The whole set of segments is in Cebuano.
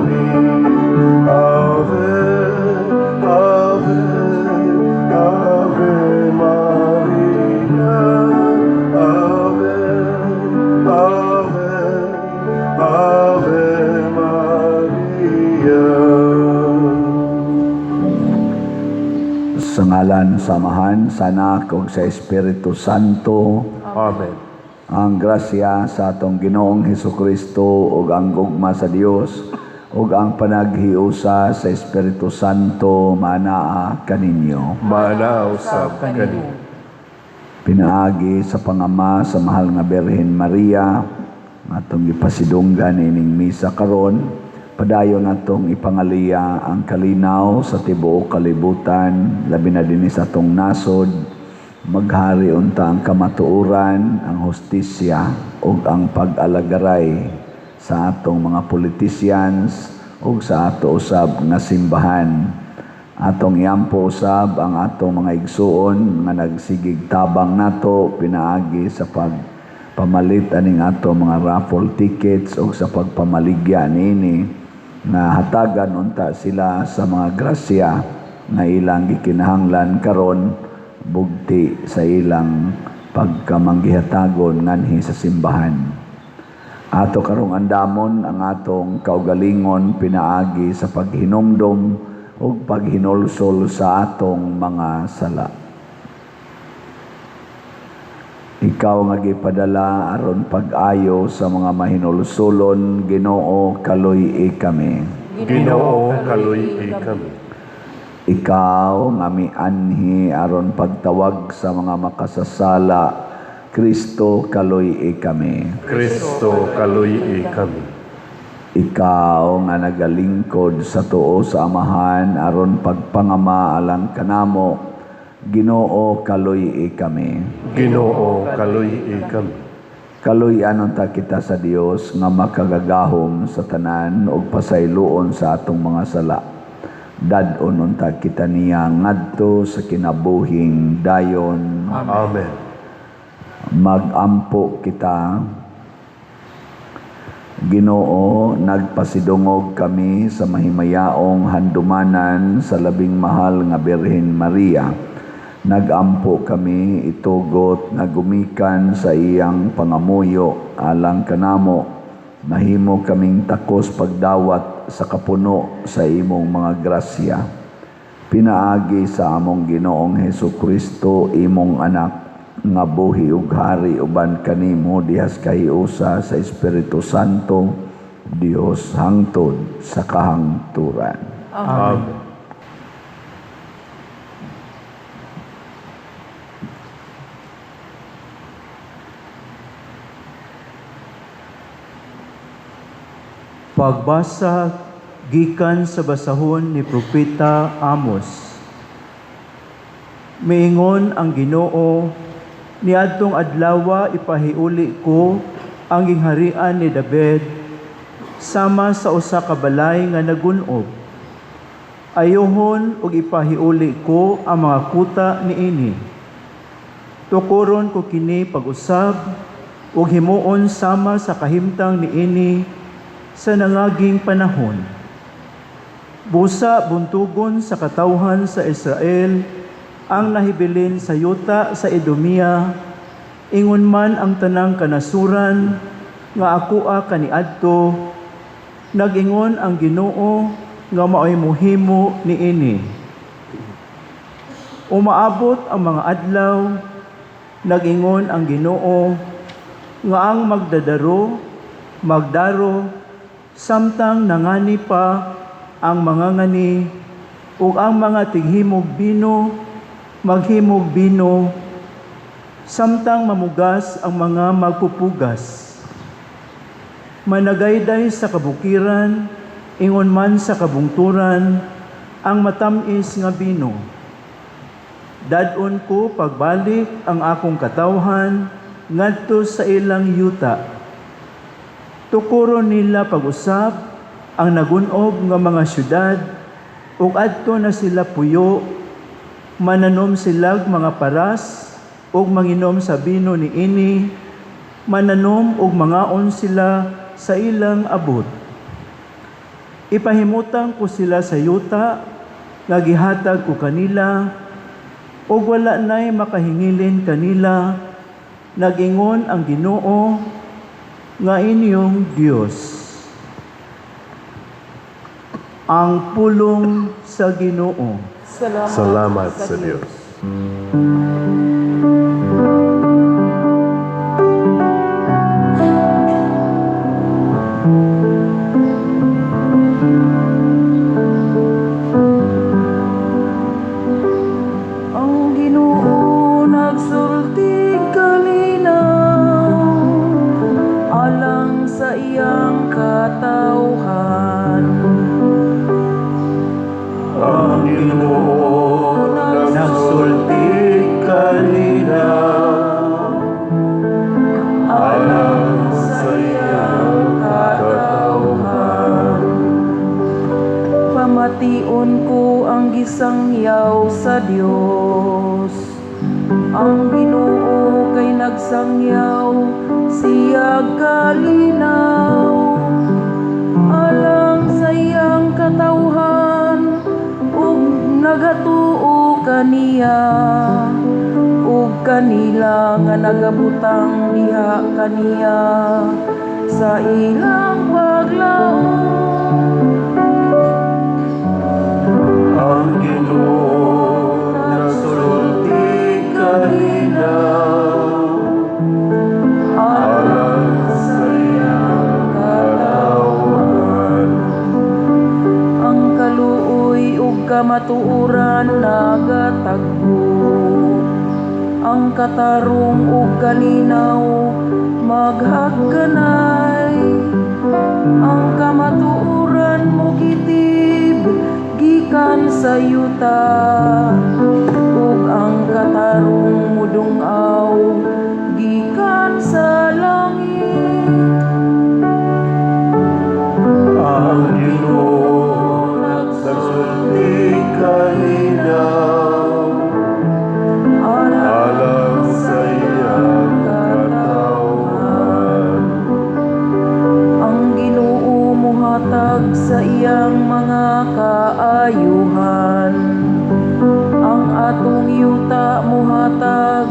kami. Ave, Ave, Ave Maria. Ave, Ave, Ave Maria. Sa ngalan sa Amahan, sa Anak, ug sa Espiritu Santo. Amen. Ang grasya sa atong Ginoong Hesus Kristo ug ang gugma sa Dios ug ang panaghiusa sa Espiritu Santo manaa kaninyo. Manaa usab kanimo. Pinaagi sa pangama sa mahal nga Birhen Maria, atong gipasidunggan ining misa karon, padayon natong ipangaliya ang kalinaw sa tibuok kalibutan, labi na dinhi sa atong nasod. Maghari unta ang kamatuoran, ang hustisya ug ang pag-alagaray sa atong mga politicians ug sa ato usab nga simbahan. Atong iampo usab ang atong mga igsuon nga nagsigig tabang nato pinaagi sa pagpamalit aning ato mga raffle tickets o sa pagpamaligya niini, nga hatagan unta sila sa mga grasya nga ilang gikinahanglan karon bugti sa ilang pagkamanggihatagon nganhi sa simbahan. Ato karong andamon ang atong kaugalingon pinaagi sa paghinumdom ug paghinulsol sa atong mga sala. Ikaw nga gipadala aron pag-ayo sa mga mahinulsulon, Ginoo, kaluy-i kami. Ginoo, kaluy-i kami. Ikaw nga mianhi aron pagtawag sa mga makasasala, Kristo, kaluy-i kami. Kristo, kaluy-i kami. Ikaw nga nagalingkod sa tuo sa Amahan aron pagpangama alang kanamo, Ginoo, kaluy-i kami. Ginoo, kaluy-i kami. Kaluy-an unta kita sa Dios nga makagagahom sa tanan ug pasayloon sa atong mga sala. Dad-on unta kita niya ngadto sa kinabuhing dayon. Amen. Magampo kita. Ginoo, nagpasidungog kami sa mahimayaong handumanan sa labing mahal nga Birhen Maria. Nagampo kami itugot nga gumikan sa iyang pangamuyo alang kanamo. Mahimo kaming takos pagdawat sa kapuno sa imong mga grasya. Pinaagi sa among Ginoong Hesus Kristo, imong anak, nga buhi ug hari uban kanimo dihas kahiusa sa Espiritu Santo, Dios hangtod sa kahangturan. Amen. Pagbasa gikan sa basahon ni Propeta Amos. Miingon ang Ginoo, niadtong adlawa ipahiuli ko ang gingharian ni David sama sa usa ka balay nga nagun-ob. Ayohon ug ipahiuli ko ang mga kuta niini. Tukuron ko kini pag-usab ug himuon sama sa kahimtang niini sa nangaging panahon. Busa buntugon sa katawhan sa Israel ang nahibilin sa yuta sa Edomia, ingon man ang tanang kanasuran nga akoa kaniadto, nag-ingon ang Ginoo nga maoy mohimo niini. Umaabot ang mga adlaw, nag-ingon ang Ginoo nga ang magdadaro, magdaro, samtang nangani pa ang mga ngani ug ang mga tighimog bino, maghimog bino, samtang mamugas ang mga magpupugas. Managayday sa kabukiran, ingon man sa kabungturan, ang matamis nga bino. Dad-on ko pagbalik ang akong katawhan ngadto sa ilang yuta. Tukuron nila pag-usab ang nagun-ob nga mga syudad ug adto na sila puyo, mananom silag mga paras ug manginom sa bino niini, mananom ug mangaon sila sa ilang abot. Ipahimutang ko sila sa yuta nga gihatag ko kanila, ug wala nay makahingilin kanila, nag-ingon ang Ginoo nga inyong Dios. Ang pulong sa Ginoo. Salamat sa Dios. Ang Ginoo nagsulti kalinaw alang sa iyang katawhan. Ang Ginoo nagsulti kalinaw alang sa iyang katawhan. Pamation ko ang gisangyaw sa Dios. Ang Ginoo kay nagsangyaw, siya kalinaw alang sa iyang katawhan ug nagatuo kaniya, ug kanila nga nagabutang diha kaniya sa ilang paglaom. Ang Ginoo nagsulti kalinaw alang sa iyang katawhan. Ang kaluoy ug kamatuoran nagatagbo. Ang katarong ug kalinaw maghagkanay. Ang kamatuoran mugitib gikan sa yuta, ug ang katarong mudung-aw gikan sa langit. Ang Ginoo nagsulti kalinaw alang sa iyang katawhan. Ang Ginoo muhatag sa iyang mga kaayuhan. Ang atong yuta muhatag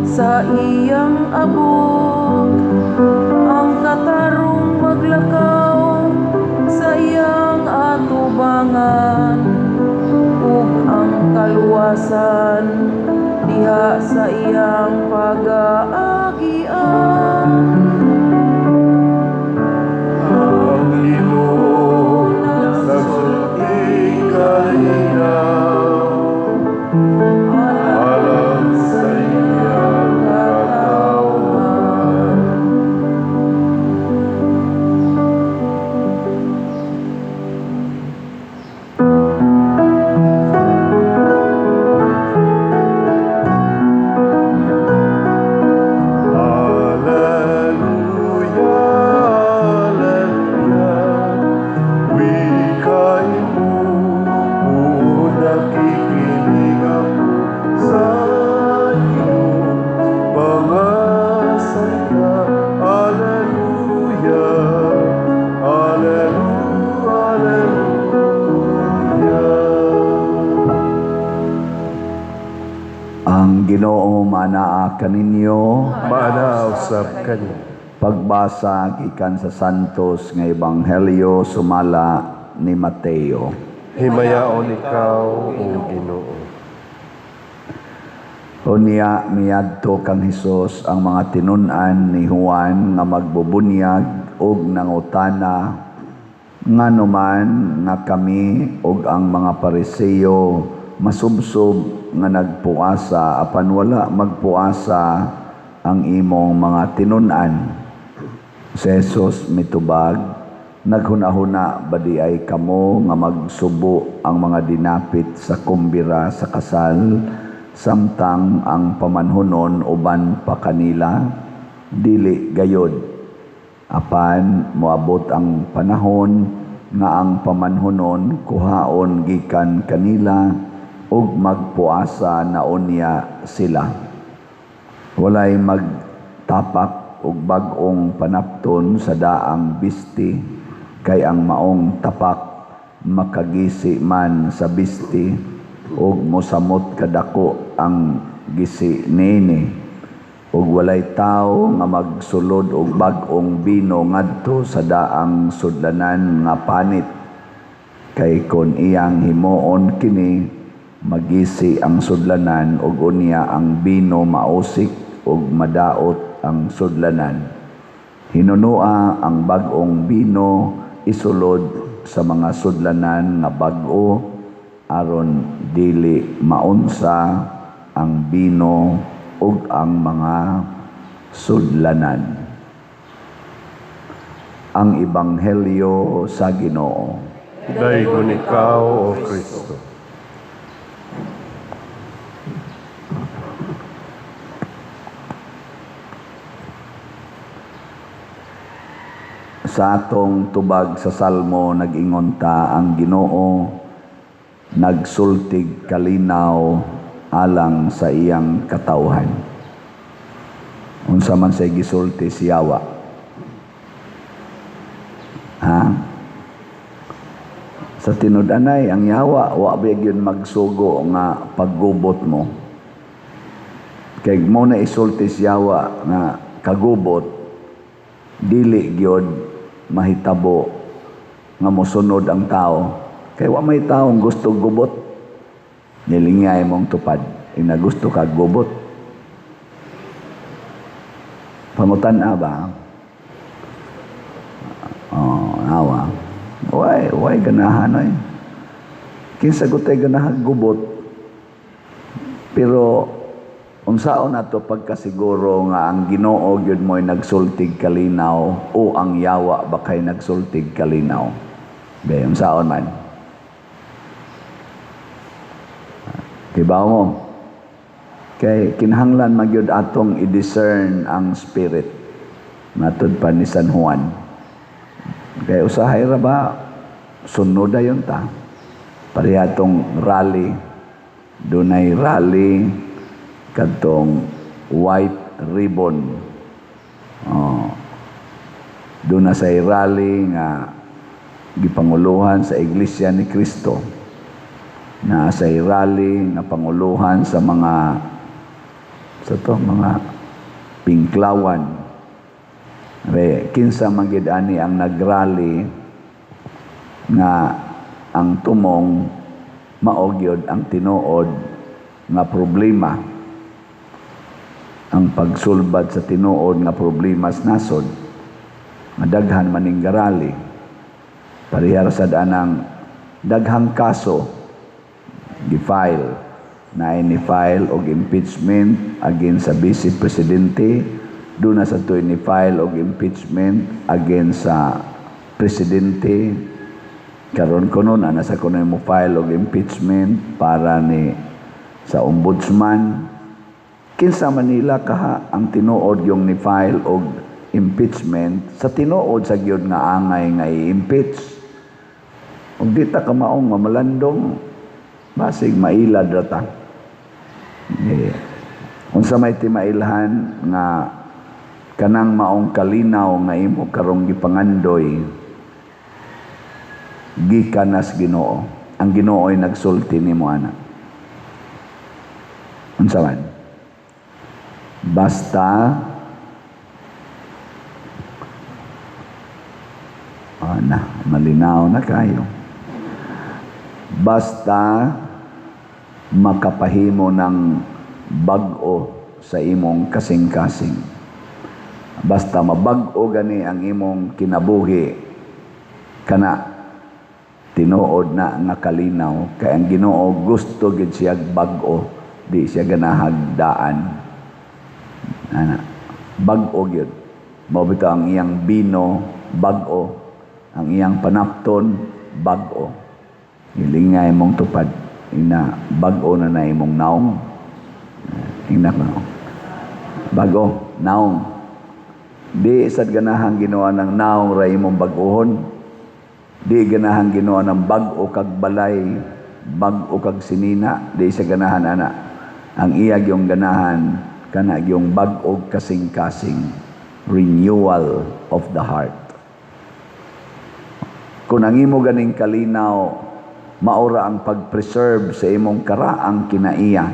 sa iyang abot. Ang katarong maglakaw sa iyang atubangan, ug ang kaluwasan diha sa iyang pagaagian. Ang Ginoo nagsulti kalinaw alang sa iyang katawhan. Alleluia, Alleluia. Wikain mo, nakikinig ako sa iyong mga salita. Alleluia, Alleluia, Alleluia. Ang Ginoo maanaa kaninyo. Maanaa usab kaninyo. Pagbasa gikan sa Santos nga Ebanghelyo sumala ni Mateo. Himayaon ikaw, O Ginoo. Unya miadto kang Hesus ang mga tinun-an ni Juan nga magbubunyag ug nangutana, "Ngano man nga kami ug ang mga Pariseo masubsob nga nagpuasa, apan wala magpuasa ang imong mga tinun-an?" Si Jesus mitubag, "Naghunahuna ba diay kamo nga magsubo ang mga dinapit sa kumbira sa kasal samtang ang pamanhunon uban pa kanila? Dili gayod. Apan moabot ang panahon nga ang pamanhunon kuhaon gikan kanila ug magpuasa na unya sila. Walay magtapak og bag-ong panapton sa daang bisti, kay ang maong tapak Makagisi man sa bisti ug mosamot kadako ang gisi niini. Ug walay tawo nga magsulod og bag-ong bino ngadto sa daang sudlanan nga panit, kay kon iyang himuon kini, magisi ang sudlanan ug unya ang bino mausik ug madaot ang sudlanan. Hinunua ang bag-ong bino isulod sa mga sudlanan nga bag-o, aron dili maunsa ang bino ug ang mga sudlanan. Ang Ebanghelyo sa Ginoo. Daygon ikaw, O Kristo. Sa atong tubag sa Salmo, nag-ingon ta, ang Ginoo nagsultig kalinaw alang sa iyang katawhan. Unsa man say gisulti si Yawa? Ha? Sa tinud-anay, ang Yawa wa ba gyud magsugo nga paggubot mo. Kay mo na isulti si Yawa nga kagubot, dili gyud mahitabo nga mosunod ang tao. Kay wa may taong gusto gubot. Nilingay mong tupad. Ina gusto ka gubot. Pangutan-a ba? Oh, awa. Way ganahan ay. Kinsa gutay ganahan gubot. Pero unsaon nato pagkasiguro nga ang Ginoo gyud mo'y nagsultig kalinaw o ang yawa ba kay nagsultig kalinaw? Be, unsaon man? Kibaw mo? Kay kinahanglan magyud atong i-discern ang spirit. Matud pa ni San Juan. Kay usahay ra ba sunod dayon ta. Pareha tong rally. Dunay rally kadtong white ribbon. Oh. Doon na sa rally nga gipanguluhan sa Iglesia ni Cristo. Na sa rally nga panguluhan sa mga sa to mga pinklawan. Re, kinsa man gid ani ang nagrally nga ang tumong mao gyud ang tinuod nga problema, ang pagsulbad sa tinuod nga problema sa nasod, madaghan maning garali. Parehar sad anang daghang kaso gi-file na ni file og impeachment against sa vice presidente, doon na sa to ni file og impeachment against sa presidente. Karon kuno na nasa kuno mo file og impeachment para ni sa ombudsman. Kinsa man nila kaha ang tinuod yung ni file og impeachment sa tinuod sa gyud nga angay nga i-impeach. Ug di ta kamaong nga malandong, basig mailad ra ta. Unsa may timailhan nga kanang maong kalinaw nga imo karong gipangandoy gikan nas Ginoo. Ang Ginoo ay nagsulti nimo ana. Unsa man? Basta na malinaw na kayo. Basta makapahimo ng bag-o sa imong kasing-kasing. Basta mabag-o gani ang imong kinabuhi, kana tinuod na nga kalinaw, kay ang Ginoo gusto gid siya bag-o, di siya ganahag daan. Ana, bag-o gyud. Mao bitaw ang iyang bino bag-o, ang iyang panapton bag-o. Hilingay mong tupad, ina bag-o na na imong naong. Ina ko. Bag-o, naong. Di sad ganahan Ginoo ng naong ra imong bag-ohon. Di ganahan Ginoo ng bag-o kag balay, bag-o kag sinina, di siya ganahan ana. Ang iya gyung ganahan kana gyung bag-o kasing-kasing, renewal of the heart. Kung ang imo ganing kalinaw maura ang pag-preserve sa imong karaang kinaiya.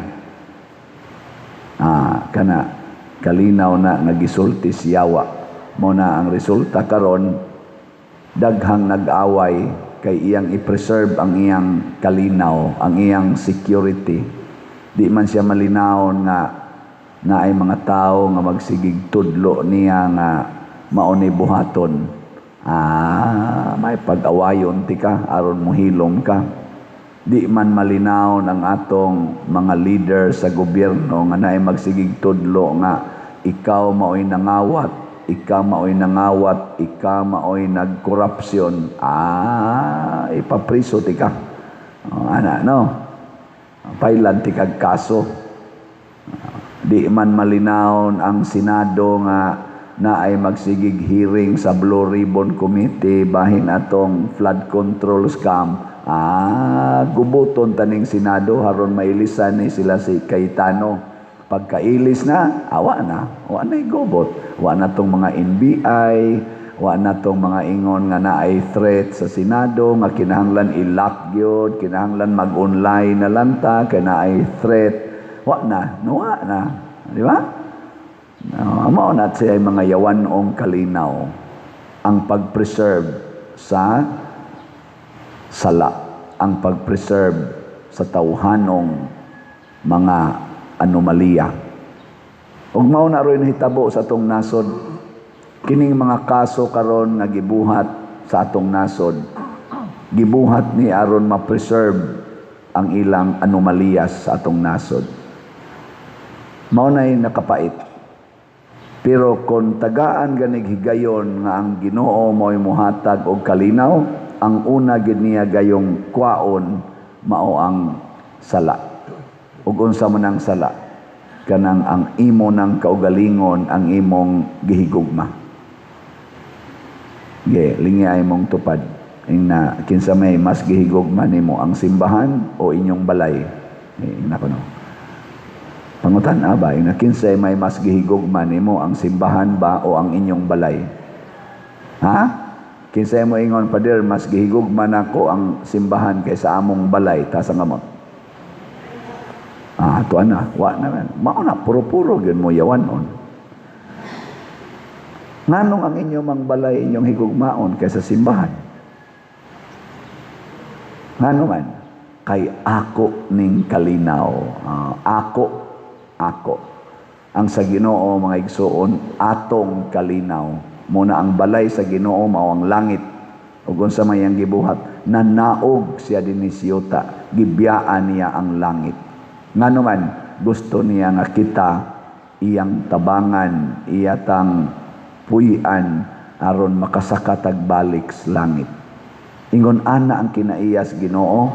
Ah, kana kalinaw na nga gisulti si Yawa. Mo na ang resulta karon, daghang nag-away kay iyang i-preserve ang iyang kalinaw, ang iyang security. Di man siya malinawon nga naay mga tao nga magsigig tudlo niya nga mao ni buhaton. Ah, may pag-awayon ti ka aron mohilom ka. Di man malinawon ang atong mga leader sa gobyerno nga naay magsigig tudlo nga ikaw maoy nangawat, ikaw maoy nangawat, ikaw maoy nagkorupsyon. Ah, ipapriso ti ka. Oh, ana, no? Pailan ti kag kaso. Di man malinawon ang Senado nga naay magsigig hearing sa Blue Ribbon Committee bahin atong flood control scam. Ah, gubuton taning Senado haron mailisan ni sila si Cayetano. Pagkailis na, awa na. Wa na gubot. Wa na tong mga NBI, wa na tong mga ingon nga naay threat sa Senado, nga kinahanglan i-lock gyud, kinahanglan mag-online na lang ta, kay naay threat. Wa na, nuwa na. Di ba? No, mao na siya mga yawanong kalinaw ang pag-preserve sa sala, ang pag-preserve sa tawhanong mga anomalya. Ug mao na rin hitabo sa atong nasod. Kining mga kaso karon nga gibuhat sa atong nasod, gibuhat ni aron ma-preserve ang ilang anomaliyas sa atong nasod. Mao na'y nakapait. Pero kung tagaan ganig higayon nga ang Ginoo mo'y muhatag og kalinaw, ang una gid niya gayong kwaon mao ang sala. Ug unsa man ang sala? Kanang ang imo ng kaugalingon ang imong gihigugma. Ge, lingi mong tupad. Ingna kinsa may mas gihigugma nimo, ang simbahan o inyong balay? Eh, ingna ko no. Pangutan ba, ingna kinsay may mas gihigugma nimo, ang simbahan ba o ang inyong balay? Ha? Kinsay mo ingon, "Pader, mas gihigugma nako ang simbahan kaysa among balay"? Taas ang kamot. Ah, tuan na, wa na man. Mao na, puro-puro gyud mo yawanon. Nganong ang inyong mang balay inyong higugmaon kaysa simbahan? Ngano man? Kay ako ning kalinaw. Ah, ako, ako. Ang sa Ginoo, mga igsuon, atong kalinaw. Muna ang balay sa Ginoo mao ang langit. Ug unsa may ang gibuhat, nanaog siya dinhi sa yuta, gibiyaan niya ang langit. Ngano man, gusto niya nga kita iyang tabangan, iyatang puy-an aron makasaka tag balik sa langit. Ingon ana ang kinaiyas Ginoo,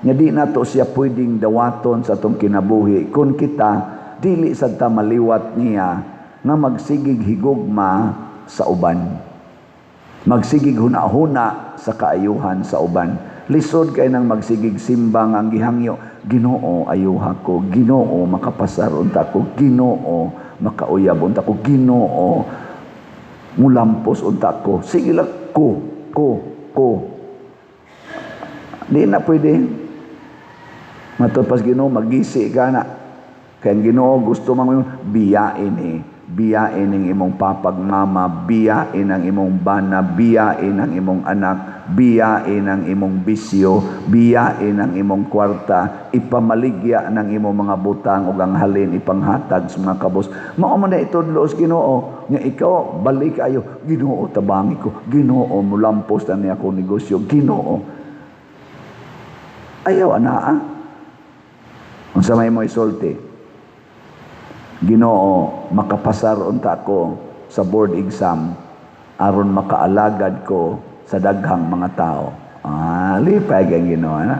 nya di nato siya pwedeng dawaton sa atong kinabuhi kung kita dili sad ta maliwat niya nga magsigig higugma sa uban. Magsigig huna-huna sa kaayuhan sa uban. Lisod kay nang magsigig simbang ang gihangyo, "Ginoo, ayuha ko. Ginoo, makapasar unta ko. Ginoo, makauyab unta ko. Ginoo, mulampos unta ko." Sige lang, ko, ko, ko. Di na pwede. Matod pas Ginoo, magisi ka na. Kaya ang Ginoo gusto mang biyain eh. Biyain ang imong papag mama, biyain ang imong bana, biyain ang imong anak, biyain ang imong bisyo, biyain ang imong kwarta, ipamaligya ng imong mga butang ug ang halin ipanghatag sa mga kabos. Mao man na itudlo sa Ginoo nga ikaw balik ayo, "Ginoo, tabangi ko. Ginoo, mulampos na niya akong negosyo. Ginoo." Ayaw anaa. Unsa may mo isulti? "Ginoo, makapasar unta ko sa board exam aron makaalagad ko sa daghang mga tao." Ah, lipay kay Ginoo na.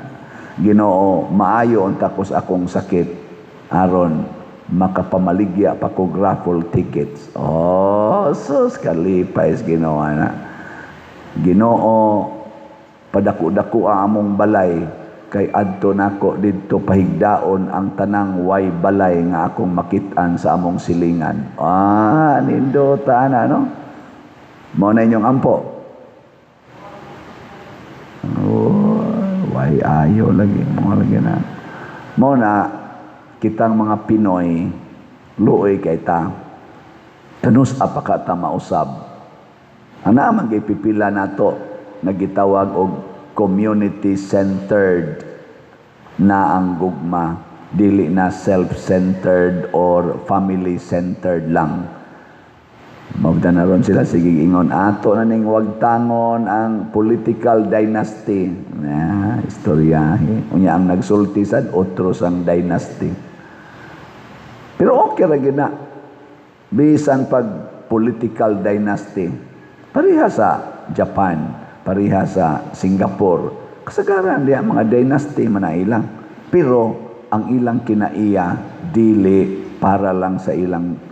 "Ginoo, maayo unta ko sa akong sakit aron makapamaligya pa ko raffle tickets." Oh, sus, kalipay sa Ginoo na. "Ginoo, padako-dako ang among balay kay adto nako didto pahigdaon ang tanang way balay nga akong makit-an sa among silingan." Ah, nindota na, no? Mao na inyong ampo. Ay, ayo lagi mo lagi na. Mao na kitang mga Pinoy, luoy kay ta. Kanus-a pa ka ta mausab? Ana man gipipila nato nga gitawag og community-centered na ang gugma, dili na self-centered or family-centered lang. Mabda na ron sila, sige ingon, ato na ning wagtangon ang political dynasty. Na, istoryahe. Unya ang nagsulti sad, otro sang dynasty. Pero okay ra gyud na. Bisan pag political dynasty, pareha sa Japan, pareha sa Singapore. Kasagaran diya mga dynasty man na ilang. Pero ang ilang kinaiya dili para lang sa ilang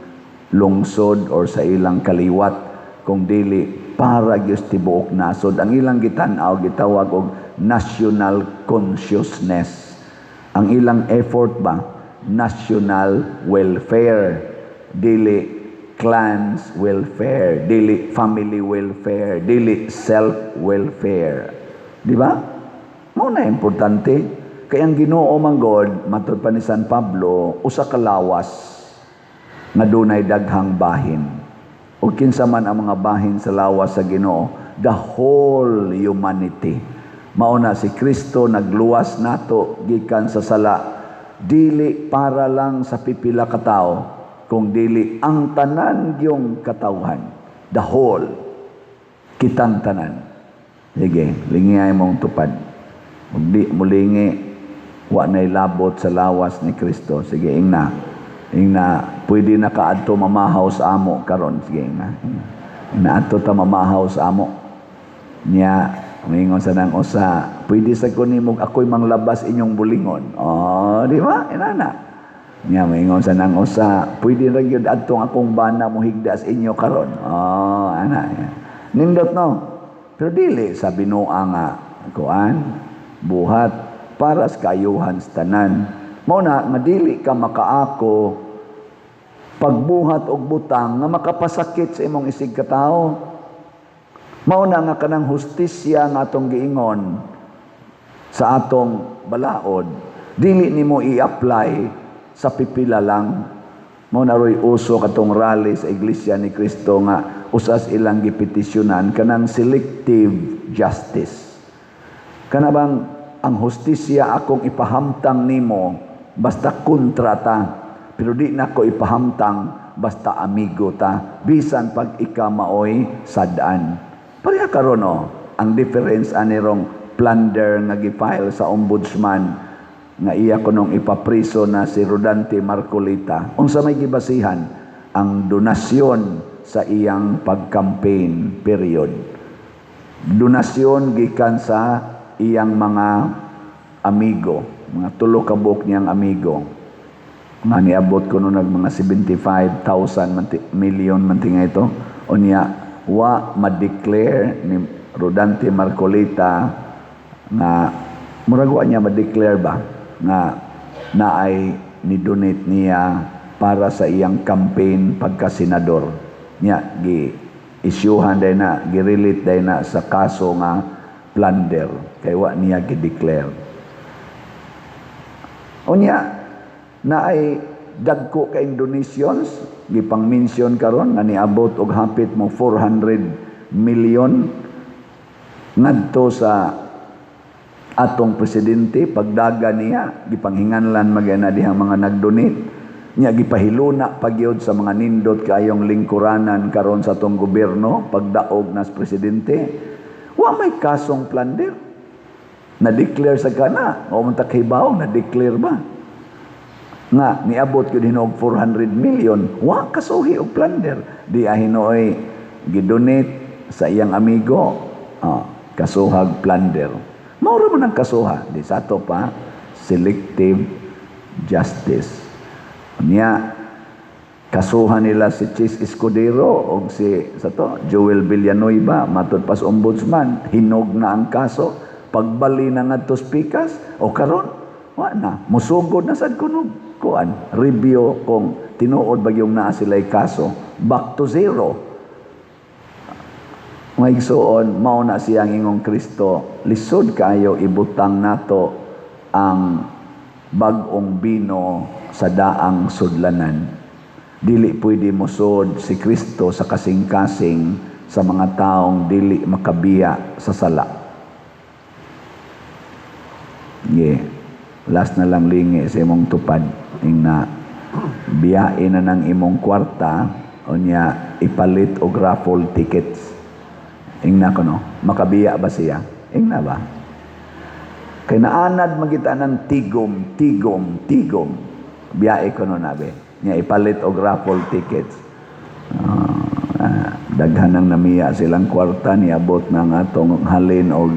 lungsod or sa ilang kaliwat, kung dili para gyud sa tibuok nasod. Ang ilang gitan-aw, gitawag og national consciousness. Ang ilang effort ba, national welfare, dili clans welfare, dili family welfare, dili self welfare, di ba? Mao na importante kay ang Ginoo man God, matud pa ni San Pablo, usa ka lawas nga dunay daghang bahin. Ug kinsa man ang mga bahin sa lawas sa Ginoo? The whole humanity. Mao na si Kristo nagluwas nato gikan sa sala, dili para lang sa pipila ka tawo, kung dili ang tanan gyung katawhan, the whole, kitang tanan. Sige, lingiyay mong tupad. Ug di mulingi, wa nay labot sa lawas ni Kristo. Sige, ingna. Ingna, pwede na ka adto mamahaw sa amo karon. Sige, ingna. Ingna, ingna adto ta mamahaw sa amo. Nya, mingon sa nang usa, pwede sa ko nimo ako'y manglabas inyong bulingon. Oh, di ba? Inana. Nya, mingon sa nang usa, pwede ra gyud adtong akong bana mohigda sa inyo karon. Oh, ana. Nindot, no? Pero dili sa binuang nga kuan, buhat para sa kayuhan sa tanan. Mao na nga dili ka makaako pagbuhat og butang nga makapasakit sa imong isig katawo. Mao na nga kanang hustisya nga atong giingon sa atong balaod, dili nimo i-apply sa pipila lang. Mao na roy uso katong rally sa Iglesia ni Cristo nga usas ilang gipetisyonan kanang selective justice. Kana bang ang hustisya akong ipahamtang nimo basta kontra ta, pero di nako ipahamtang basta amigo ta, bisan pag ika maoy sad-an. Pareha karon, no, ang difference ani rong plunder nga gi-file sa ombudsman nga iya kunong ipapriso na si Rodante Marcoleta. Unsa may gibasihan? Ang donasyon sa iyang pag-campaign period. Donasyon gikan sa iyang mga amigo, mga tulo ka buok niyang amigo. Nga niabot kuno nag mga 75,000 manti, million man tinga ito. Unya wa ma-declare ni Rodante Marcoleta nga murag wa niya ma-declare ba nga naay ni-donate niya para sa iyang campaign pagka-senador. Niya gi isyuhan day na, gi-relate day na sa kaso nga plunder kay wa niya gi-declare. Unya naay dagko ka Indonesians gipang-mention karon nga niabot og hapit mo 400 million ngadto sa atong presidente. Pagdaga niya, gipanghinganlan magyana dihang mga nagdonate niya, gipahiluna pagyod sa mga nindot kaayong lingkuranan karon sa atong gobyerno. Pagdaog nas presidente, wa may kasong plunder na-declare sa kana o man kahibaw na-declare ba nga niabot gyud hinuog 400 million, wa kasuhi og plunder. Di hinuoy gidonate sa iyang amigo, kasuhag plunder. Mao ra man ang kasuha. Di sa ato pa selective justice. Niya kasuhan nila si Chiz Escudero o si sa to Joel Villanueva. Matud pas ombudsman, hinog na ang kaso. Pagbali na ngadto sa pikas o karon wa na musugod na sad kuno kuan review kung tinuod ba yung naa sila'y kaso. Back to zero. Mga igsuon, mao na siyang ingong Kristo, lisod kayo ibutang nato ang bag-ong bino sa daang sudlanan. Dili pwede mosud si Kristo sa kasing-kasing sa mga taong dili makabiya sa sala. Yeah. Last na lang lingi sa imong tupad ing na biyain na ng imong kwarta, unya ipalit og raffle tickets. Ing na kuno, makabiya ba siya? Ing na ba? Kay naanad magita ng tigom, tigom, tigom. Biyae kuno nabe. Nya ipalit og raffle tickets. Daghan ang namiya silang kwarta, niabot na nga atong halin og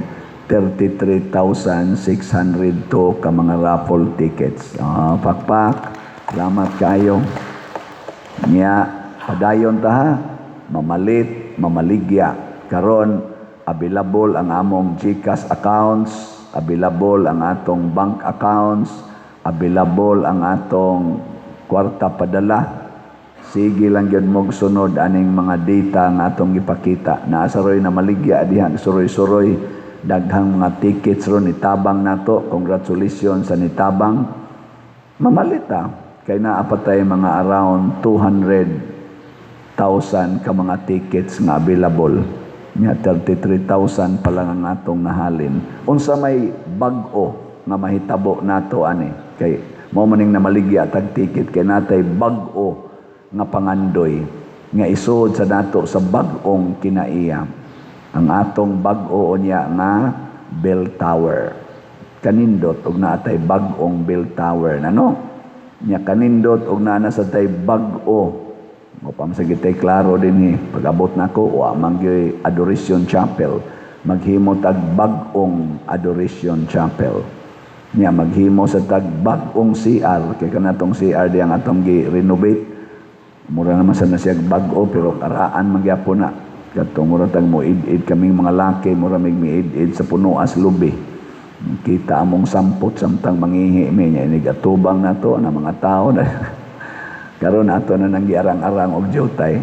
33,602 ka mga raffle tickets. Pakpak, salamat kayo. Nya padayon ta ha, mamalit, mamaligya. Karon available ang among GCash accounts, available ang atong bank accounts, available ang atong kwarta padala. Sige lang gyud mo sunod aning mga data nga atong gipakita. Naa saroy na maligya diha, suroy-suroy daghang mga tickets ron nitabang nato. Congratulations sa nitabang. Mamalit ta kay naa pa tay mga around 200,000 ka mga tickets nga available. Nya 33,000 pa lang ang atong nahalin. Unsa may bag-o nga mahitabo nato ani? Kay mao maning namaligya tag ticket kay natay bag-o nga pangandoy nga isod sa nato sa bag-ong kinaiya. Ang atong bag-o unya nga bell tower. Kanindot og naatay bag-ong bell tower na, no? Nya kanindot og naa na sa tay bag-o. Mo pa sa gitay klaro dinhi, pag-abot nako wa man gyud Adoration Chapel. Maghimo tag bag-ong Adoration Chapel. Nya maghimo sa tag bag-ong CR kay kanatong CR di ang atong gi-renovate. Mura naman sa na siya bag-o pero karaan magyapon na. Katong mura tag mo id-id kaming mga laki, mura mig miid-id sa punoas lubi. Kita among sampot samtang mangihi mi, nya inig atubang nato na mga tao na. Karon ato na nang giarang-arang og jutay.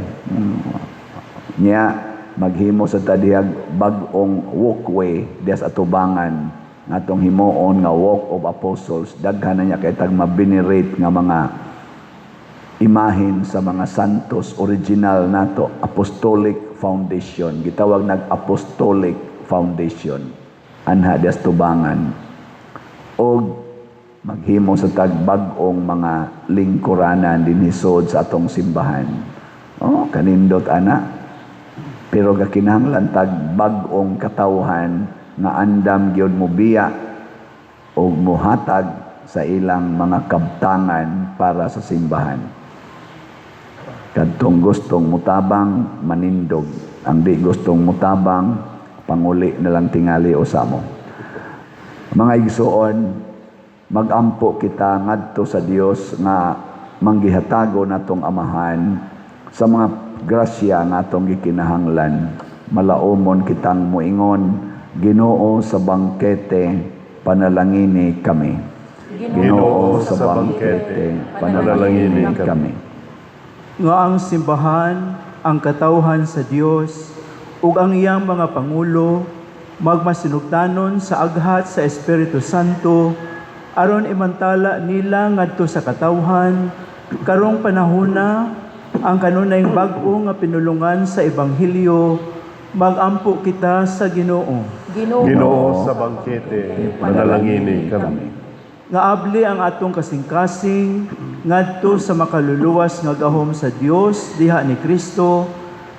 Nya maghimo sa tadihag bag-ong walkway diha sa atubangan atong himuon nga Walk of Apostles. Daghan na niya kay tag ma-venerate nga mga imahen sa mga santos original nato, Apostolic Foundation. Gitawag nag Apostolic Foundation anha diha sa tubangan. Og maghimo sa tag bag-ong mga lingkuranan dinhi sod sa atong simbahan. Oh, kanindot ana. Pero gakinahanglan tag bag-ong katawhan nga andam gyud mobiya og mohatag sa ilang mga kabtangan para sa simbahan. Kadtong gustong mutabang, manindog. Ang di gustong mutabang, panguli na lang tingali usa mo. Mga igsuon, magampo kita ngadto sa Dios nga manggihatago natong amahan sa mga grasya nga atong gikinahanglan. Malaumon kitang muingon, Ginoo sa bangkete, panalangini kami. Ginoo sa bangkete, panalangini kami. Nga ang simbahan, ang katawhan sa Dios ug ang iyang mga pangulo magmasinugtanon sa aghat sa Espiritu Santo aron imantala nila ngadto sa katawhan karong panahona ang kanunayng bag-o nga pinulungan sa ebanghelyo. Magampo kita sa Ginoo. Ginoo sa bangkete, panalangini kami. Nga abli ang atong kasing-kasing ngadto sa makaluluwas nga gahom sa Dios diha ni Kristo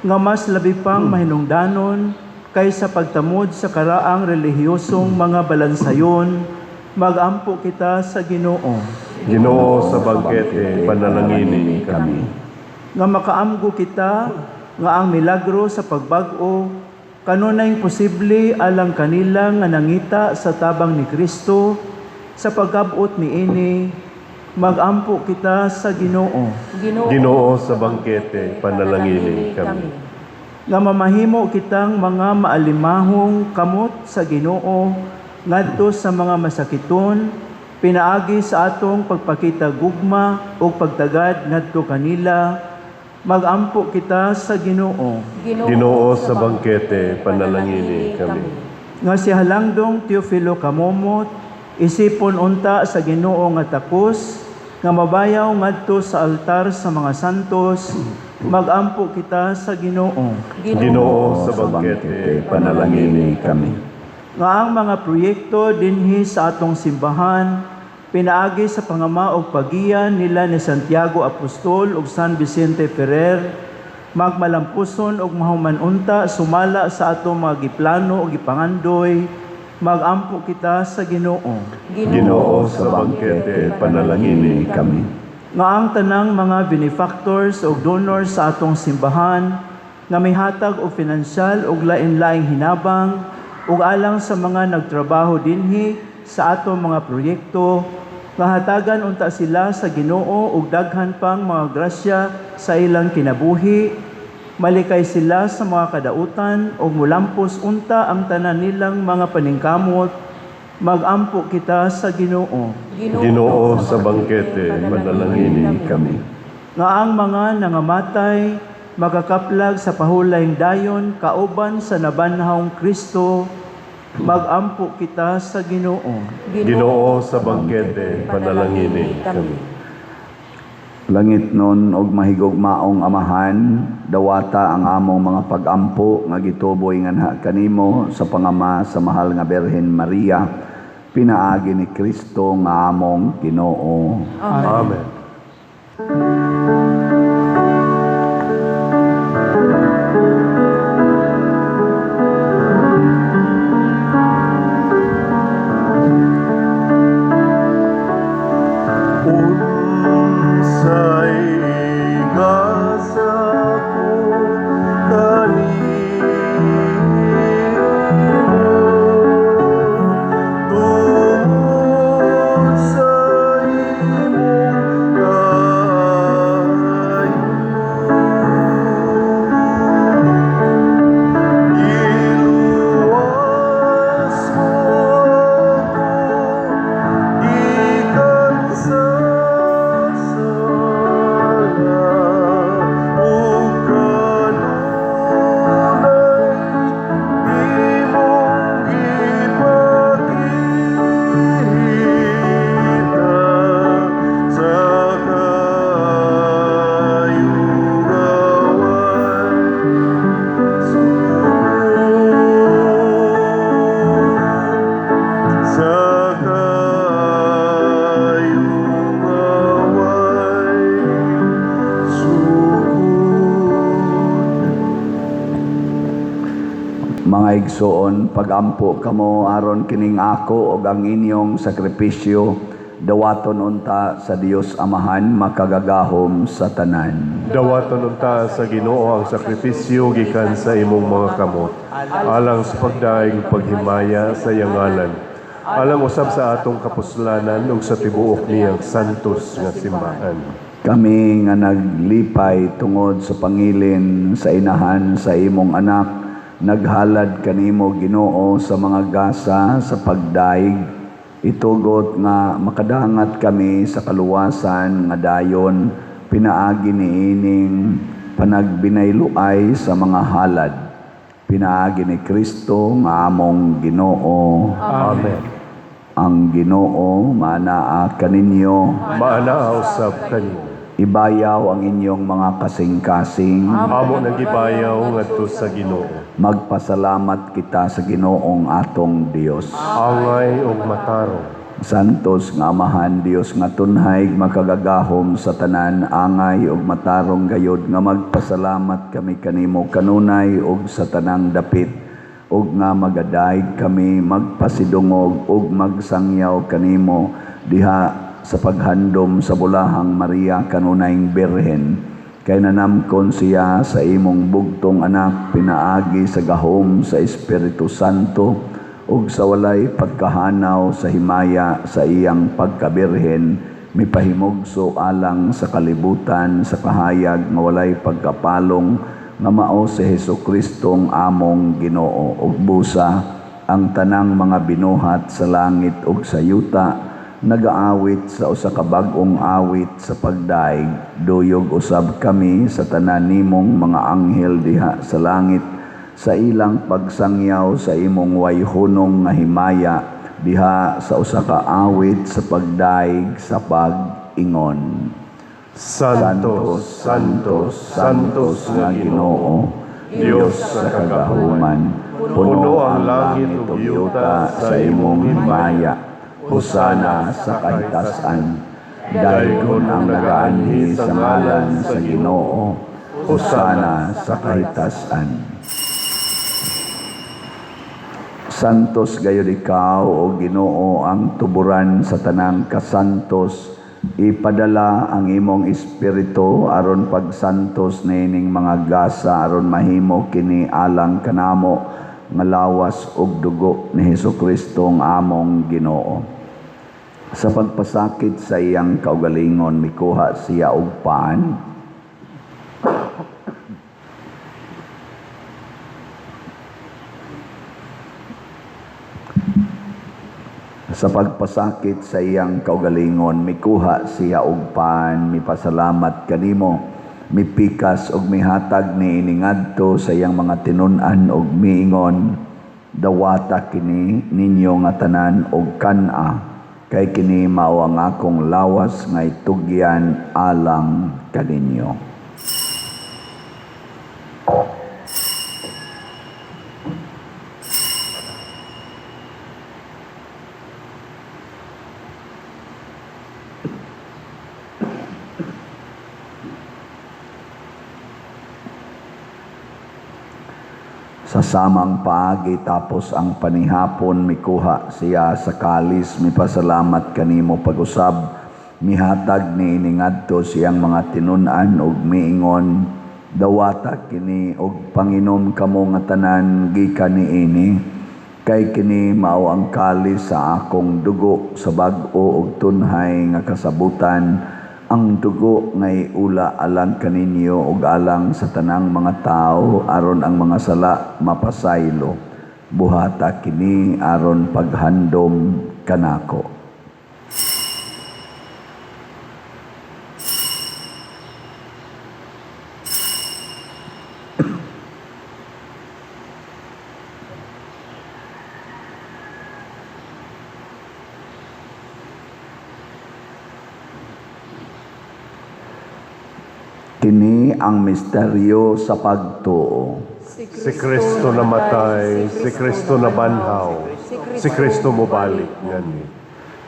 nga mas labi pang mahinungdanon kaysa pagtamod sa karaang relihiyosong mga balansayon. Magampo kita sa Ginoo. Ginoo sa bangkete, panalangini kami. Nga makaamgo kita nga ang milagro sa pagbag-o kanunayng posible alang kanila nga nangita sa tabang ni Kristo sa pagkabot niini. Magampo kita sa Ginoo. Ginoo sa bangkete, panalangini kami. Nga mamahimo kitang mga maalimahong kamot sa Ginoo ngadto sa mga masakiton pinaagi sa atong pagpakita gugma ug pagtagad ngadto kanila. Magampo kita sa Ginoo. Ginoo, sa bangkete, panalangini kami. Nga si Halangdong Teofilo Camomot, isipon unta sa Ginoo nga takos, nga mabayaw ngadto sa altar sa mga santos, magampo kita sa Ginoo. Ginoo, sa bangkete, panalangini kami. Nga ang mga proyekto dinhi sa atong simbahan, pinaagi sa pangama og pagiya nila ni Santiago Apostol ug San Vicente Ferrer, magmalampuson og mahuman unta sumala sa atong mga giplano ug gipangandoy, magampo kita sa Ginoo. Ginoo, sa bangkete, panalangini kami. Nga ang tanang mga benefactors ug donors sa atong simbahan nga mihatag og pinansyal ug lain-laing hinabang ug alang sa mga nagtrabaho dinhi sa atong mga proyekto, nga hatagan unta sila sa Ginoo og daghan pang mga grasya sa ilang kinabuhi, malikay sila sa mga kadautan ug mulampos unta ang tanan nilang mga paningkamot, magampo kita sa Ginoo. Ginoo, sa bangkete, manalangini kami. Nga ang mga nangamatay makakaplag sa pahulayng dayon kauban sa nabanhawng Kristo, magampo kita sa Ginoo. Ginoo, sa bangkete, panalangini kami. Langit nun og mahigugmaong Amahan, dawata ang among mga pagampo nga gituboy nganha kanimo sa pangama sa mahal nga Birhen Maria, pinaagi ni Kristo nga among Ginoo. Amen. Unsay gasa ko kanimo, tungod sa imong kaayo? Giluwas mo ako gikan sa sala, ug kanunay imong gipakita sa kaayo nga way sukod, sa kaayo nga way sukod. Mga igsoon, pagampo kamo aron kining ako ug ang inyong sakripisyo dawaton unta sa Dios Amahan makagagahom sa tanan. Dawaton unta sa Ginoo ang sakripisyo gikan sa imong mga kamot, alang sa pagdaig ug paghimaya sa iyang ngalan, alang usab sa atong kapuslanan ug sa tibuok niyang santos nga simbahan. Kami nga naglipay tungod sa pangilin sa inahan sa imong anak, naghalad kanimo, Ginoo, sa mga gasa sa pagdaig. Itugot nga makadangat kami sa kaluwasan nga dayon pinaagi niining panagbinayloay sa mga halad. Pinaagi ni Kristo nga among Ginoo. Amen. Ang Ginoo maanaa kaninyo. Maanaa usab kanimo. Ibayaw ang inyong mga kasing-kasing. Amo nang gibayaw ngadto sa Ginoo. Magpasalamat kita sa Ginoong atong Dios. Angay ug matarong. Santos nga Amahan, Dios nga tunhay, makagagahom sa tanan, angay ug matarong gayod nga magpasalamat kami kanimo kanunay ug sa tanang dapit, ug nga magadayeg kami, magpasidungog ug magsangyaw kanimo diha sa paghandom sa bulahang Maria, kanunayng Birhen, kay nanamkon siya sa imong bugtong anak pinaagi sa gahom sa Espiritu Santo ug sa walay pagkahanaw sa himaya sa iyang pagkabirhen mipahimugso alang sa kalibutan sa kahayag nga walay pagkapalong, nga mao si Hesus Kristong among Ginoo. Ug busa ang tanang mga binuhat sa langit ug sa yuta nagaawit sa usa ka bag-ong awit sa pagdaig. Duyog usab kami sa tanan nimong mga anghel diha sa langit sa ilang pagsangyaw sa imong wayhunong nga himaya diha sa usa ka awit sa pagdaig sa pag-ingon. Santo, Santo, Santos nga Ginoo, Dios sa kagahuman, puno ang langit ug yuta sa imong himaya. Hosana sa kahitasan. Daygon ang nagaanhi sa ngalan sa Ginoo. Hosana sa kahitasan. Santos gayud ikaw o Ginoo ang tuburan sa tanang kasantos. Ipadala ang imong espiritu aron pagsantos niining mga gasa aron mahimo kini alang kanamo nga lawas ug dugo ni Hesukristo ang among Ginoo. Sa pagpasakit sa iyang kaugalingon mikuha siya og paan. Sa pagpasakit sa iyang kaugalingon, mikuha siya og pan, mipasalamat kanimo, mipikas og mihatag niini ngadto sa iyang mga tinun-an og miingon, dawata kini ninyo nga tanan og kan-a, kay kini mao ang akong lawas nga itugyan alang kaninyo. Sa samang paagi tapos ang panihapon, mikuha siya sa kalis, mipasalamat kanimo pag-usab, mihatag niini ngadto siyang mga tinun-an og miingon, dawata kini og panginom kamo nga tanan gikan niini, kay kini mao ang kalis sa akong dugo sa bag-o og tunhay nga kasabutan, ang dugo ngay ula alang kaninyo ug alang sa tanang mga tawo aron ang mga sala mapasaylo. Buhata kini aron paghandom kanako. Kini ang misteryo sa pagtuo. Si Kristo namatay, si Kristo nabanhaw, si Kristo mobalik ngani.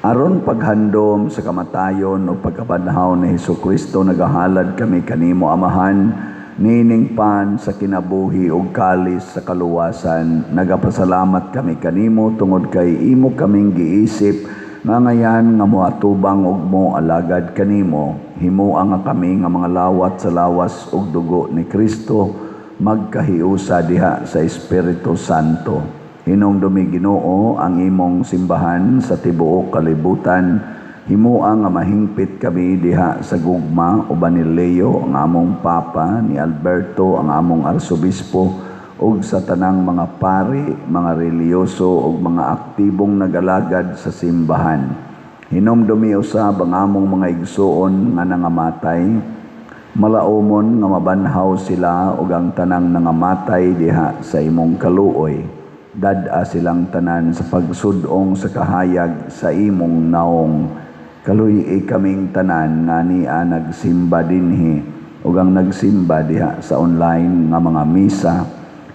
Aron paghandom sa kamatayon o pagkabanhaw ni Hesukristo, nagahalad kami kanimo Amahan, nining pan sa kinabuhi ug kalis sa kaluwasan. Nagapasalamat kami kanimo tungod kay imo kaming giisip nga ngayan nga moatubang ug mo alagad kanimo. Himoa nga kami nga mga lawat sa lawas ug dugo ni Kristo, magkahiusa diha sa Espiritu Santo. Hinumdumi Ginoo ang imong simbahan sa tibuok kalibutan. Himoa nga mahingpit kami diha sa gugma uban ni Leo ang among Papa, ni Alberto ang among Arsobispo, ug sa tanang mga pari, mga reliyoso ug mga aktibong nagalagad sa simbahan. Hinumdumi usab ang among mga igsuon nga nangamatay, malaumon nga mabanhaw sila ug ang tanang nangamatay diha sa imong kaluoy. Dad-a silang tanan sa pagsudong sa kahayag sa imong naong. Kaluy-i kaming tanan nga nia nagsimba dinhi ug ang nagsimba diha sa online nga mga misa.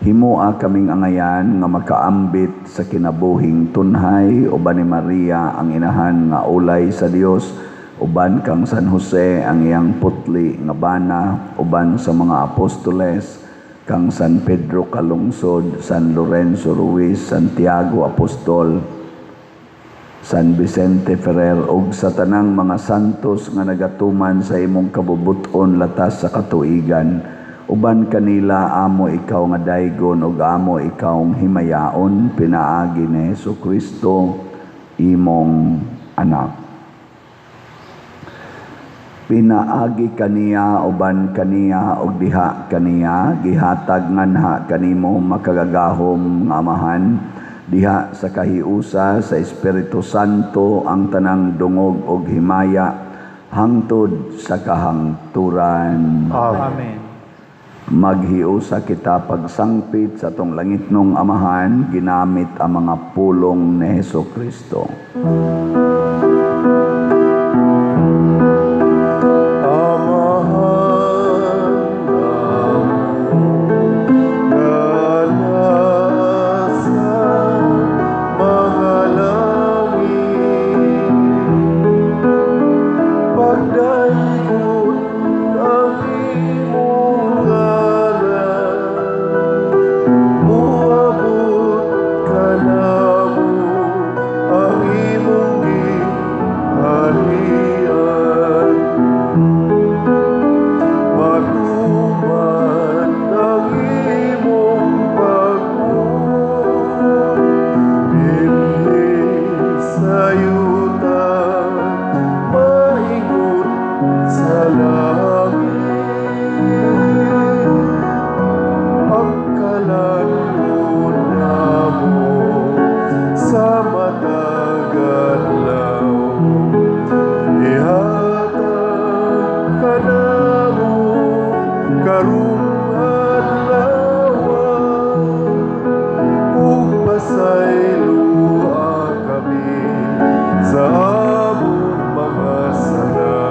Himoa kaming angayan nga makaambit sa kinabuhing tunhay uban ni Maria ang inahan nga ulay sa Dios, uban kang San Jose ang iyang putli nga bana, uban sa mga apostoles kang San Pedro Calungsod, San Lorenzo Ruiz, Santiago Apostol, San Vicente Ferrer ug sa tanang mga santos nga nagatuman sa imong kabubuton latas sa katuigan. Uban kanila amo ikaw nga daygon ug amo ikaw himayaon pinaagi ni Hesukristo imong anak. Pinaagi kaniya uban kaniya ug diha kaniya gihatag nganha kanimo makagagahom nga Amahan Diha sa kahiusa sa Espiritu Santo ang tanang dungog og himaya hangtod sa kahangturan. Amen. Amen. Maghiusa kita pagsangpit sa atong langitnong Amahan ginamit ang mga pulong ni Heso Kristo. Amahan nga nasa mga langit, pagdaygon ang imong ngalan, muabot kanamo ang imong gingharian. Matuman ang imong pagbuot dinhi sa yuta maingon sa langit. Ang kalan-on namo sa matag adlaw, ihatag kanamo karong adlaw, ug pasayloa kami sa among mga sala,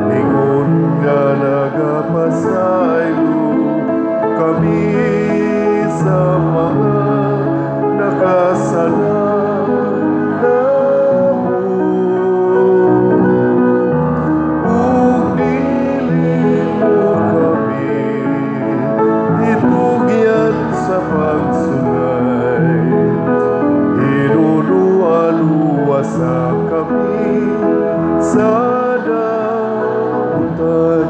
ingon nga nagapasaylo kami sa mga nakasala namo, ug dili mo kami itugyan sa pagsulay, hinunoa luwasa kami sa dautan.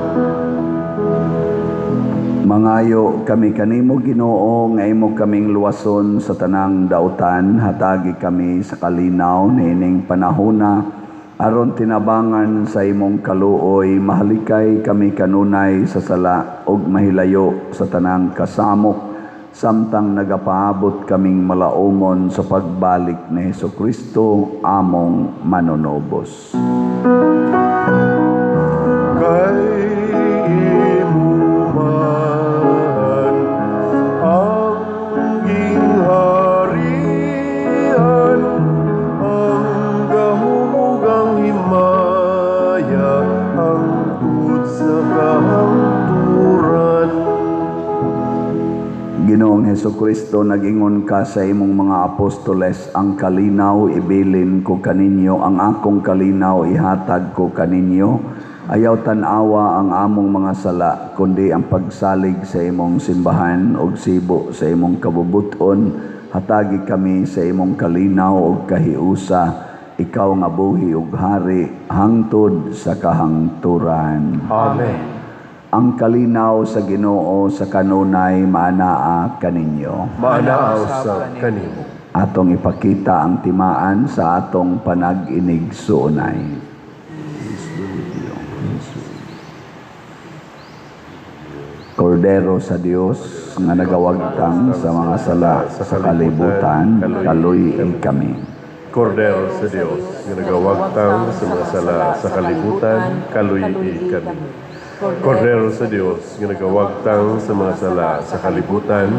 Mangayo kami kanimo, Ginoo, nga imo kaming luwason sa tanang dautan. Hatagi kami sa kalinaw niining panahona aron tinabangan sa imong kaluoy mahalikay kami kanunay sa sala ug mahilayo sa tanang kasamok samtang nagapaabot kaming malaumon sa pagbalik ni Hesus Kristo among manunubos. Kay imo man ang gingharian, ang gahom ug ang himaya hangtod sa kahangturan. Ginoong Heso Kristo, nag-ingon ka sa imong mga apostoles, "Ang kalinaw ibilin ko kaninyo, ang akong kalinaw ihatag ko kaninyo." Ayaw tan-awa ang among mga sala, kundi ang pagsalig sa imong simbahan ug sibo sa imong kabubuton. Hatagi kami sa imong kalinaw ug kahiusa, ikaw nga buhi ug hari hangtod sa kahangturan. Amen. Ang kalinaw sa Ginoo sa kanunay maanaa kaninyo. Maanaa usab kanimo. Atong ipakita ang timaan sa atong panag-inigsuonay. Peace be with you. Peace be with you. Kordero sa Dios nga nagawagtang sa mga sala sa kalibutan, kaluy kami. Kordero sa Dios nga nagawagtang sa mga sala sa kalibutan, kaluy kami. Kordero sa Dios nga nagawagtang sa mga sala sa kalibutan,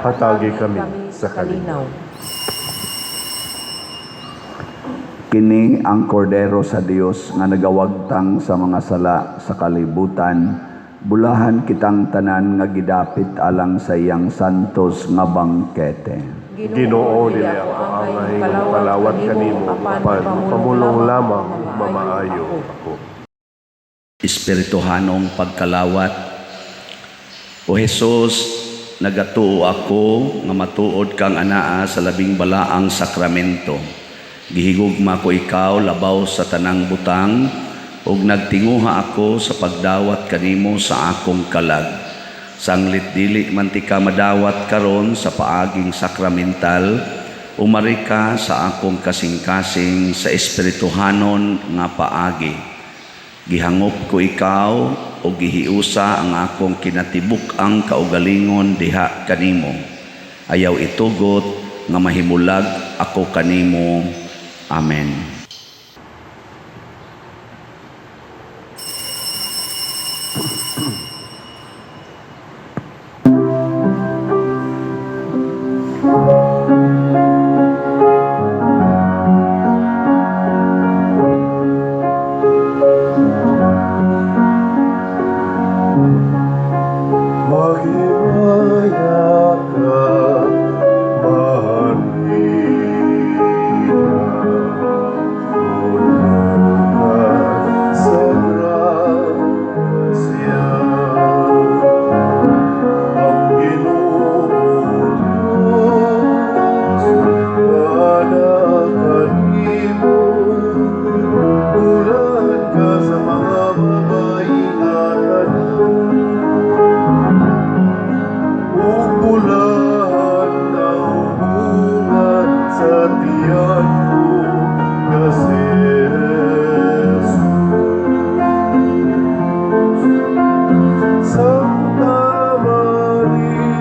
hatagi kami sa kalinaw. Kini ang kordero sa Dios nga nagawagtang sa mga sala sa kalibutan. Bulahan kitang tanan nga gidapit alang sa iyang santos nga bangkete. Ginoo, dili ako angay nga mopalawat kanimo, apan pamulong lamang ug mamaayo ako. Espirituhanong pagkalawat. O Hesus, nagatuo ako nga matuod kang anaa sa labing balaang sakramento. Gihigugma ko ikaw labaw sa tanang butang ug nagtinguha ako sa pagdawat kanimo sa akong kalag. Sanglit dili man tika madawat karon sa paaging sakramental, umari ka sa akong kasing-kasing sa espirituhanon nga paagi. Gihangop ko ikaw o gihiusa ang akong kinatibuk-ang kaugalingon diha kanimo. Ayaw itugot nga mahimulag ako kanimo. Amen. Maghimaya ka, Maria, puno ka sa grasya. Ang Ginoong Diyos, anaa kanimo, bulahan ka sa mga babayi nga tanan, ug bulahan ang bunga sa tiyan mo nga si Jesus. Santa Maria,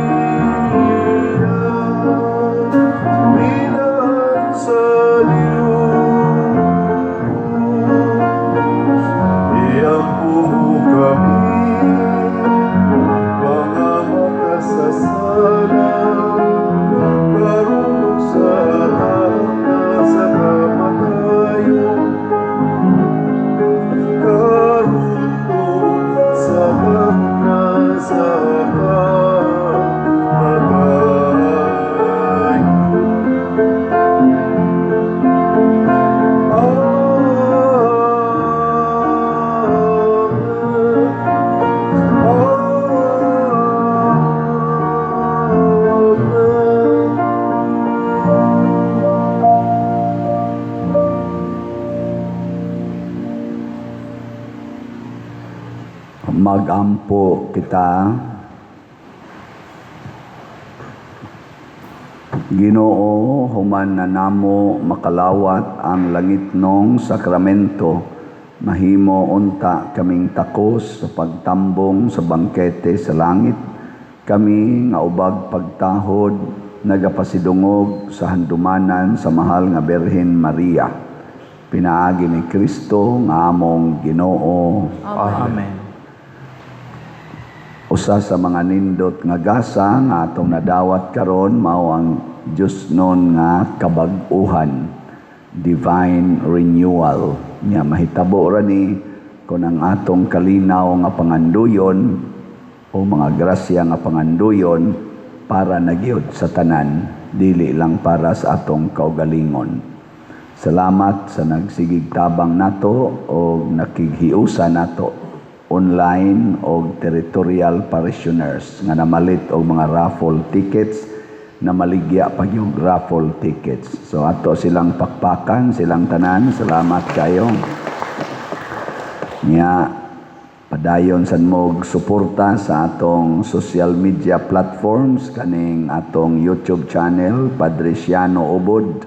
Inahan sa Diyos, iampo mo kami, mga makasasala, karon ug sa takna sa kamatayon, karon ug sa takna sa kamatayon. Amen. Amen. Magampo kita. Ginoo, human na namo makalawat ang langitnong sakramento, mahimo unta kaming takos sa pagtambong sa bangkete sa langit. Kami nga ubag pagtahod nagapasidungog sa handumanan sa mahal nga Birhen Maria. Pinaagi ni Kristo nga among Ginoo. Amen. Usa sa mga nindot nga gasa nga atong nadawat karon mao ang Diyosnon nga kabag-uhan, divine renewal. Nya mahitabo ra ni kon ang atong kalinaw nga panganduyon o mga grasya nga panganduyon para na gyud sa tanan, dili lang para sa atong kaugalingon. Salamat sa nagsigig tabang nato o nakighiusa nato online o territorial parishioners nga namalit og mga raffle tickets, na maligya pag yung raffle tickets. So ato silang pakpakan, silang tanan. Salamat kayo. Nya padayon san mo suporta sa atong social media platforms, kaning atong YouTube channel Padre Siano Ubod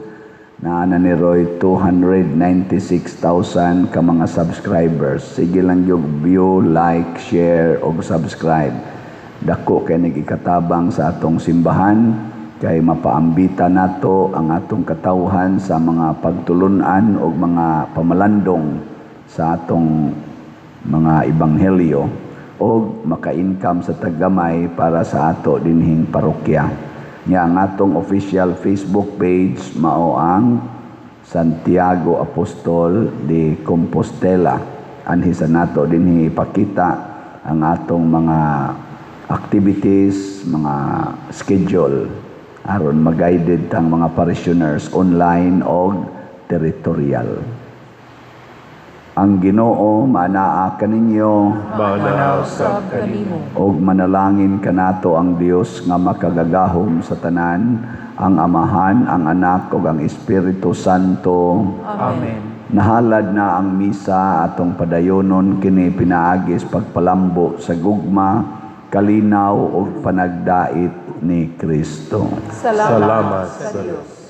na ana ni Roy 296,000 ka mga subscribers. Sige lang yung view, like, share og subscribe. Dako kay nagikatabang sa atong simbahan kay mapaambita nato ang atong katawhan sa mga pagtulunan og mga pamalandong sa atong mga ebanghelyo og maka-income sa taggamay para sa ato dinhing parokya. Nya ang atong official Facebook page mao ang Santiago Apostol de Compostela. Anhi sa nato dinhi ipakita ang atong mga activities, mga schedule aron ma-guided tang mga parishioners online og territorial. Ang Ginoo maanaa kaninyo, Maanaa Usab kanimo. Og manalangin kanato ang Dios nga makagagahom sa tanan, ang Amahan, ang Anak ug ang Espiritu Santo. Amen. Nahalad na ang misa, atong padayonon kini pinaagis pagpalambo sa gugma, kalinaw ug panagdait ni Kristo. Salamat, Salamat sa sa Dios.